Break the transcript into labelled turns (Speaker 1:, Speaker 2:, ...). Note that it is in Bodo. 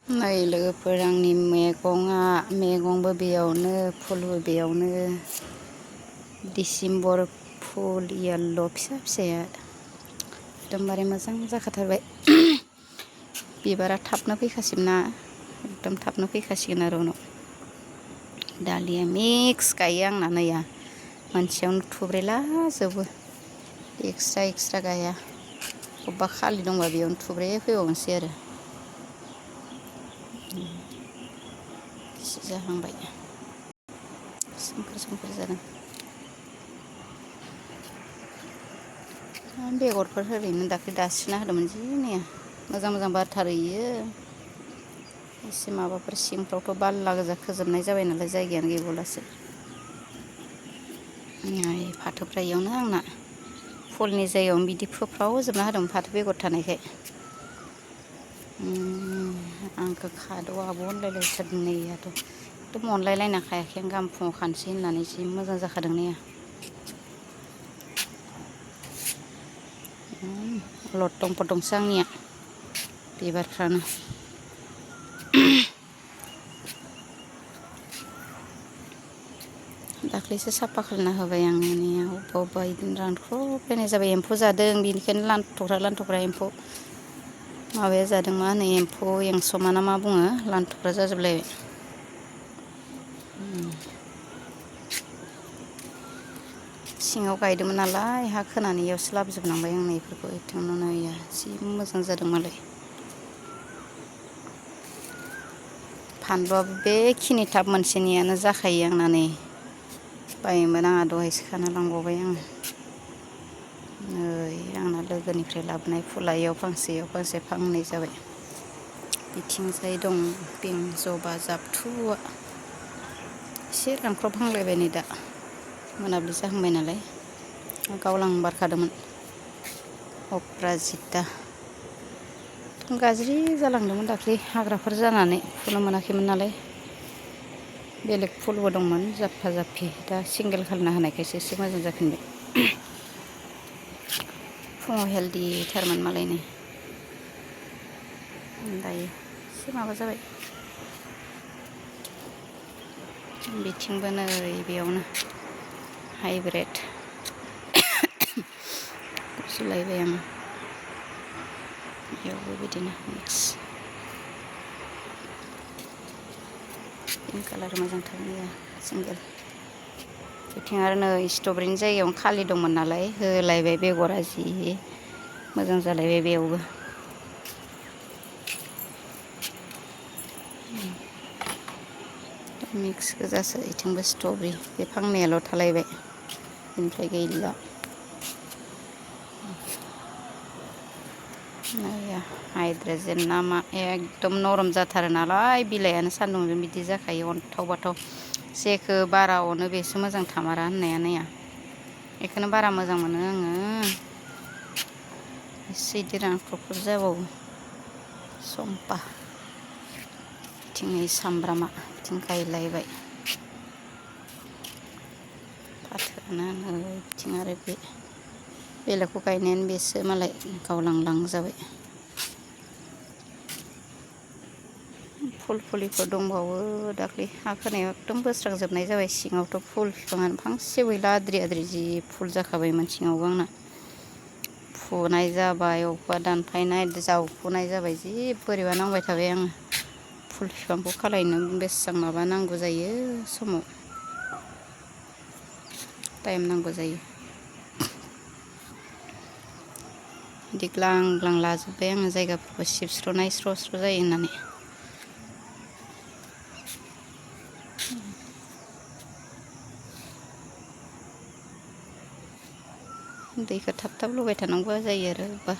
Speaker 1: नै लोगोफोर आंनि मैगंबो बेयावनो फुलबो बेयावनो डिसेम्बर फुल येल्ल' फिसा फिसाया एकदमबारे मोजां जाखाथारबाय। बिबारा थाबनो फैखासिगोन ना एकदम थाबनो फैखासिगोन आरो उनाव दालिया मिक्स गायो आंना नैया मोनसेयावनो थुब्रेलाजोबो एक्सट्रा गाया अबेबा खालि दंबा बेयावनो थुब्रे फैबावनोसै आरो एसे जाहांबाय सोमखोर जादों। बेगरफोर ओरैनो दाख्लै दास्रिना होदोंमोन जि मैया मोजां बारथारो इयो एसे माबाफोर सिंफ्रावथ' बारला गोजा खोजोबनाय जाबाय नालाय जायगायानो गैबावलासो। फाथोफ्रा इयावनो आंना फुलनि जायगायावनो बिदि फोफ्रावजोबना होदोंमोन फाथो बेगर थानायखाय आंखौ खाद' आब' होनलायलायथारदों नैयाथ' एकदम अनलायलायना खायाखै आं गाबोन फुङाव खानोसै होननानै जि मोजां जाखादों नैया लथं फथंसो आंनिया बिबारफ्रानो दाख्लैसो साफा खालामना होबाय आं अबेबा बिदिनो रानख्रबलायनाय जाबाय एम्फौ जादों बेनिखायनो लानथख्रा एम्फौ माबाया जादों मा होनो एम्फौ एंसमा ना मा बुङो लानथख्रा जाजोबलायबाय। सिङाव गायदोंमोन नालाय हा खोनानै इयावसो लाबोजोबनांबाय आं नैफोरखौ एथ'नो नैया जि मोजां जादों मालाय फानलुआबो बेखिनि टाब मोनसेनियानो जाखायो आंना नै बायोमोन आंहा दहायसो खाना लांबावबाय आङो नै आंना लोगोनिफ्राय लाबोनाय फुला इयाव फांसे फांनै जाबाय। बिथिंजाय दं बें जबा जाबथुआ एसे रानख्रबहांलायबाय नै दा मोनाबिलि जाहांबाय नालाय गावलां बारखादोंमोन अपराजिता गाज्रि जालांदोंमोन दाख्लै हाग्राफोर जानानै फुनो मोनाखैमोन नालाय बेलेग फुलबो दंमोन जाबफा जाबफि दा सिंगेल खालामना होनायखायसो एसे मोजां जाफिनबाय। फुङाव हेल्दिथारमोन मालायनो दायो एसे माबा जाबाय। बिथिंबो नै बेयावनो हाइब्रिद सुलायबाय आं बेयावबो बिदिनो मिक्स पिंक कालार मोजांथार नैया सिंगेल बिथिं आरो नै स्ट्रबेरिनि जायगायावनो खालि दंमोन नालाय होलायबाय बेगरा जि मोजां जालायबाय बेयावबो मिक्स गोजासो इथिंबो स्ट्रबेरि बे फांनैयाल' थालायबाय बेनिफ्राय गैला नाया हाइद्राजेन ना मा एकदम नरम जाथारो नालाय बिलाइआनो सान्दुंजों बिदि जाखायो अन्थाव बाथाव जेखौ बारा अनो बेसो मोजां थामारा होननाया नैया बेखौनो बारा मोजां मोनो आङो एसे बिदि रानख्रबख्रब जाबावो सम्पा बिथिं सामब्रामा बिथिं गायलायबाय फाथोआनो नै बिथिं आरो बे बेलेगखौ गायनायानो बेसो मालाय गावलांलां जाबाय। फुल फुलिफोर दंबावो दाख्लै हा खोनायाव एकदम बोस्रांजोबनाय जाबाय सिङावथ' फुल बिफाङानो फांसेबो गैला आद्रि जि फुल जाखाबायमोन सिङावबो आंना फुनाय जाबाय अबेबा दानफायनाय जावफुनाय जाबाय जि बोरैबा नांबाय थाबाय आङो फुल बिफांखौ खालायनो बेसेबां माबा नांगौ जायो समाव टाइम नांगौ जायो बिदि ग्लां ग्लां लाजोब्बाय आङो जायगाफोरखौ सिबस्र'नाय स्र' जायो होननानै दैखौ थाब लुबाय थानांगौ जायो आरो अबेबा